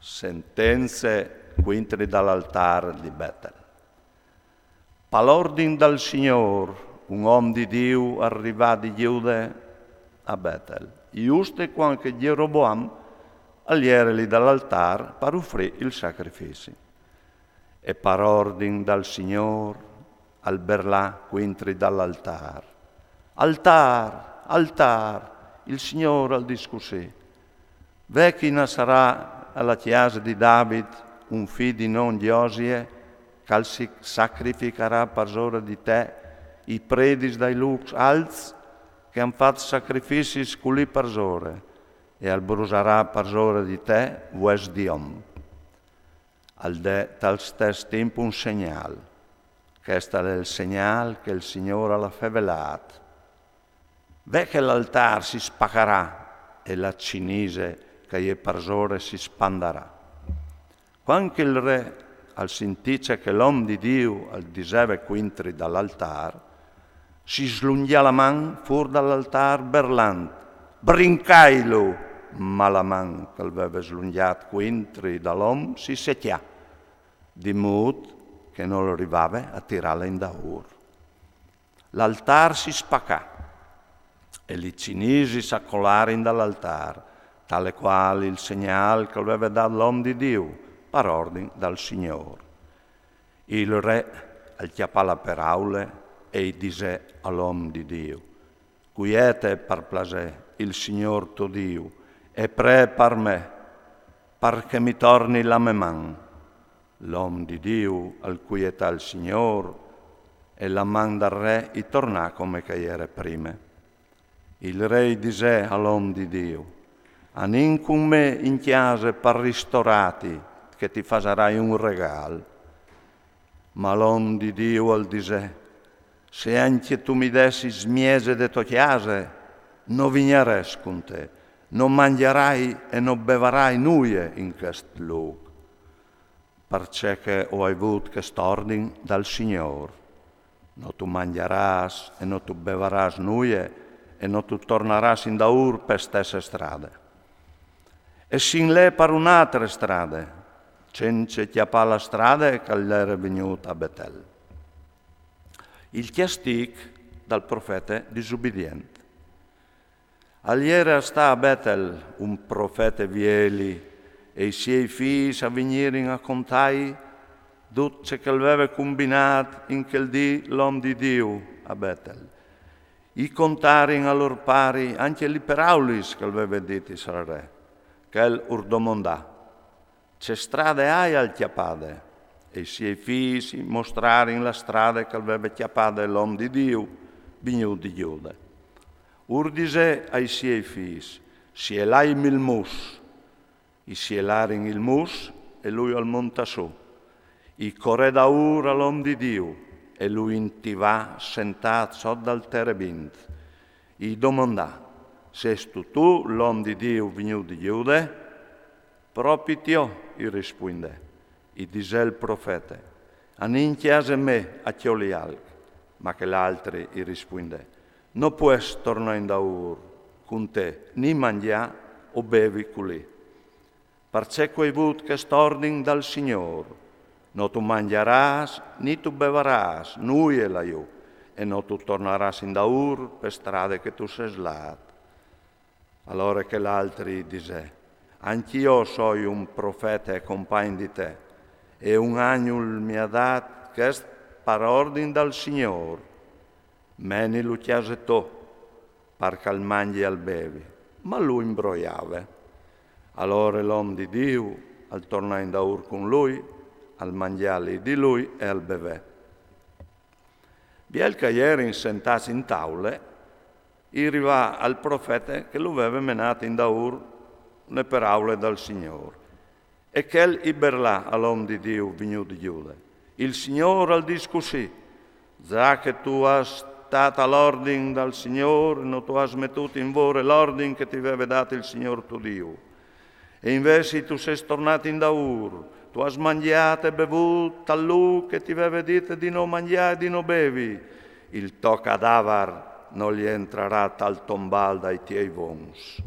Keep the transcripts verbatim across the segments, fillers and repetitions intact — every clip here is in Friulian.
Sentenze cuintri dal altâr di Betel. Pal ordin dal Signôr, un om di Diu al rivà di Gjude a Betel, juste cuant che Gjeroboam al jere li dal altâr par ufrî il sacrifici. E par ordin dal Signôr al berlà cuintri dal altâr: Altâr, altâr, il Signôr al dîs cussì: Ve che i nassarà a la cjase di David un fi di non Josie, che al si sacrificarà parsore di te i predis dai lûcs alts che a àn fat sacrificis culì parsore, e al brusarà parsore di te vues di om. Al dè tal stes timp un segnâl. Chest al è il segnâl che il Signôr al à fevelât. Ve che l'altâr si spacarà e la cinise che e je parsore si spandarà. Cuant che il re al sintì ce che l'om di Diu al diseve cuintri dal altâr, si slungjà la man fûr dal altâr berlant: Brincailu! Ma la man che al veve slungjât cuintri dal om si secjà, di mût che nol rivave a tirâle indaûr. L'altâr si spacà e li cinisis a colarin dal altâr, tal e cuâl il segnâl che al veve dât l'om di Diu par ordin dal Signôr. Il re al cjapà la peraule e i disè al om di Diu: Cuiete par plasê il Signôr to Diu e pre par me, par che mi torni la me man. L'om di Diu al cuietà il Signôr e la man dal re i tornà come che e jere prime. Il re i disè al om di Diu: Anìn cun me in cjase par ristorâti, che ti fasarai un regâl. Ma l'om di Diu al disè: Se ancje tu mi dessis mieze de tô cjase, no vignarès cun te, no mangjarai e no bevarai nuie in chest lûc, parcè che o ai vût chest ordin dal Signôr: No tu mangjarâs e no tu bevarâs nuie e no tu tornarâs indaûr pe stesse strade. E sin lè par une altre strade, cence cjapâ la strade che al jere vignût a Betel. Il cjastîc dal profete disubidient. Al jere a stâ a Betel un profete vieli, e i siei fîs a vignirin a contâi dut ce che al veve cumbinât in chel dì l'om di Diu a Betel. I contarin a lôr pari ancje li peraulis che al veve ditis al re. Chel ur domandà: Ce strade aial cjapade? E i siei fîs i mostrarin la strade che al veve cjapade l'om di Diu, vignût di Gjude. Ur disè ai siei fîs: Sielaimi il mus. I sielarin il mus e lui al montà sù. I corè daûr a l'om di Diu e lui intivà sentât sot dal terebint. I domandà: Sêstu tu l'om di Diu vignût di Gjude? Propit jo, i rispuindè. I disè il profete: Anìn in cjase mê a cjoli alc. Ma chel altri i rispuindè: No pues tornâ indaûr cun te, ni mangjâ o bevi culì, parcè che o ai vût chest ordin dal Signôr: No tu mangjarâs ni tu bevarâs nuie lajù, e no tu tornarâs indaûr pe strade che tu sês lât. Alore chel altri i disè: Ancje jo o soi un profete compagn di te, e un agnul mi à dât chest par ordin dal Signôr: Menilu a cjase tô, par che al mangji e al bevi. Ma lui imbroiave. Alore l'om di Diu al tornà indaûr cun lui, al mangjà li di lui e al bevè. Biel che a jerin sentâts in taule, i rivà al profete che lu veve menât indaûr le peraule dal Signôr. E chel i berlà a l'om di Diu vignût di Gjude: Il Signôr al dîs cussì: Za che tu âs stât a l'ordin dal Signôr, no tu âs metût in vore l'ordin che ti veve dât il Signôr to Diu. E invezit tu sês tornât indaûr, tu âs mangjât e bevût tal lûc che ti veve dit di no mangjâ e di no bevi. Il to cadavar nol jentrarà tal tombâl dai tiei vons.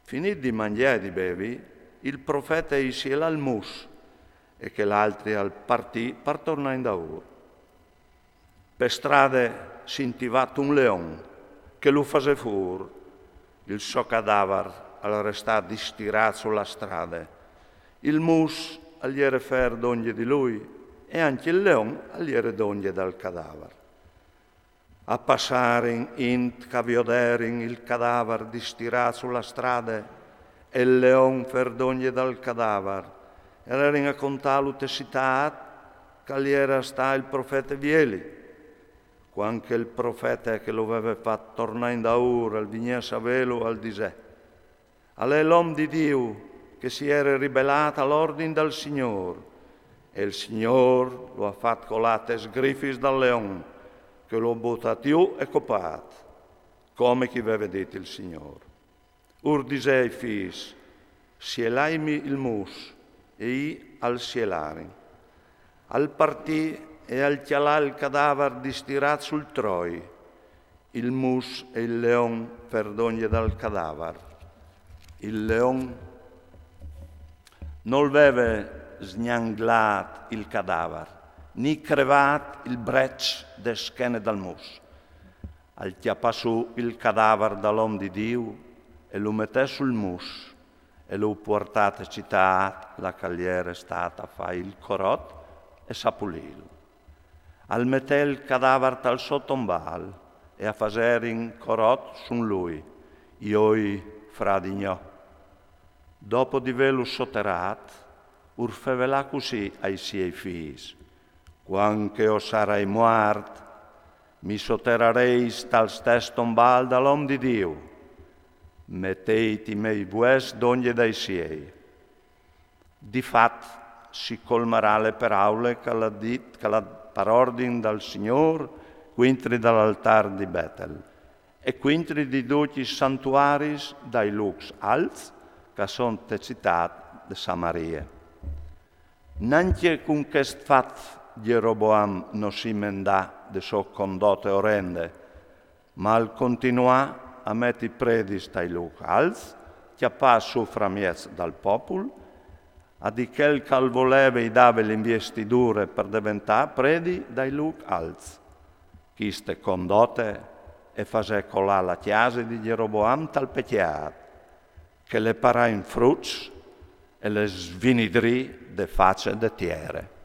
Finît di mangjâ e di bevi, Il profete i sielà il mus e chel altri al partì par tornà indaur. Pe strade si intì vat un leon che lu fasè fur. Il so cadavar al restà distirà su la strade. Il mus al jere fer dongje di lui e ancje il leon al jere dongje dal cadavar. A passarin int ch'a vioderin il cadavar distirà su la strade e il leon fer dongje dal cadavar, e a lerin a contàlu te citât ch'al jere a stâ il profete vieli. Cuant che il profete che lu veve fat tornà indaur al vignè a savêlu, al disè: Al è l'om di Diu che si jere ribelât al ordin dal Signôr, e il Signôr lu à fat colâ tes grifis dal leon, che lu à butât jù e copât, come ch'i veve dit il Signôr. Ur disè ai fîs: Sielaimi il mus, e i al sielarin. Al partì e al cjalà il cadavar distirât sul troi, il mus e il leon fer dongje dal cadavar. Il leon nol veve sgnanglât il cadavar, ni crevât il breç de schene dal mus. Al cjapà sù il cadavar dal om di Diu e lu metè sul mus, e lu puartà te citât, là ch'al jere stât a fâ il corot e sapulîlu. Al metè il cadavar tal so tombâl e a faserin corot sun lui, joi fradi gno. Dopo di vêlu soterât, ur fevelà cussì ai siei fîs: Cuant che jo sarai muart, mi soterarês tal stes tombâl dal om di Diu. Metêt i miei vues dongje dai siei. Di fat si colmarà le peraule ch'al à dit, ch'al à par ordin dal Signôr, cuintri dal altâr di Betel e cuintri di ducj i santuaris dai lûcs alts ch'a son te citât de Samarie. Nancje cun chest fat Gjeroboam no si mendà de sô condote orende, ma al continuà a meti predis tai lûcs alts, cjapâ sù framieç dal popul, a di chel ch'al voleve i dave l'inviestidure par deventâ predi dai lûcs alts. Chiste condote e fasè colâ la cjase di Gjeroboam tal pecjât, che le parà in fruts e le svinidrì de face de tiere.